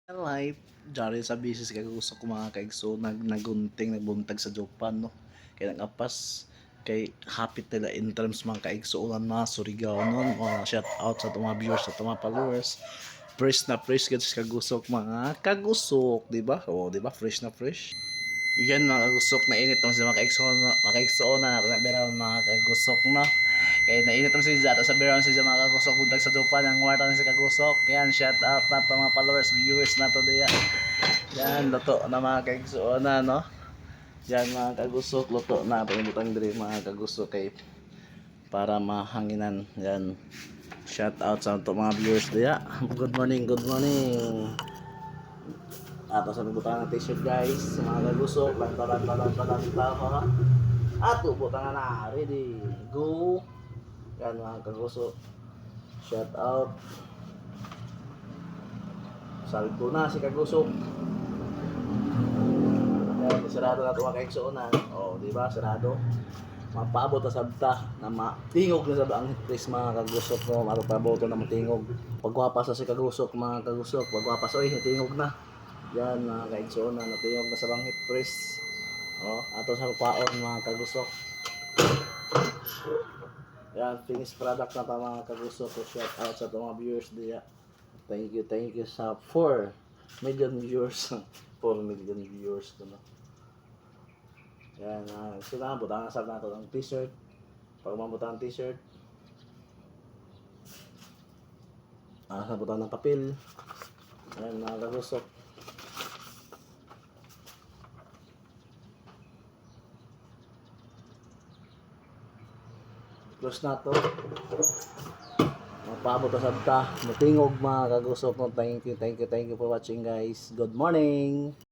Life jari sa bisis kay gusto ko, mga kaigso, nagunting nagbuntag sa Japan, no, kay nagapas kay hapit nila in terms, mga kaigsuonan, mga Surigao, no. Mga shout out sa itong mga viewers, sa itong mga followers. Fresh na fresh gud sa kagusok, mga kagusok, di ba? Oh, di ba, fresh na fresh yan, mga kagusok. Na init tong sa mga kaigsuonan, mga kaigsuonan na meron, mga kagusok, no, kay nainit tong si Zata sa beron si mga kagusok, buntag sa Japan ang warta sa kagusok. Yan, shout out na to mga followers, viewers na to diya. Yan, luto na, mga kaigsuonan, no. Yan, mga kagusok, luto na. Pagibutang diri, mga kagusok, kay para mahanginan. Yan. Shout out sa ato mga viewers diya. Good morning, good morning. Ato sa butang ng t-shirt, guys, mga kagusok, lanta lanta lanta lanta ha. Ato butang na, ready, go. Yan, mga kagusok. Shout out. Saldo na si kagusok. Yan, sarado na ito, mga kaigsuonan. O, di ba? Sarado. Mapaabot na sabta na matingog na sab ang press, mga kagusok, no. Mapaabot na matingog. Pagwapa sa si kagusok, mga kagusok. Pagwapa sa, oy, tingog na. Yan, mga kaigsuonan, natingog na sa bang press. O, ato sa paon, mga kagusok. Yan, finished product na pa, mga kagusok. So, shout out sa itong mga viewers diya. Thank you sa 4 million viewers. 4 million viewers ko na. Yan, so na, butang sa nato ang t-shirt. Pag mabutang ang t-shirt, sa butang ng papel. Yan, mga kagusok. Close na to. Mapaabot na sabta. Matingog, mga kagusok. No, thank you, thank you, thank you for watching, guys. Good morning!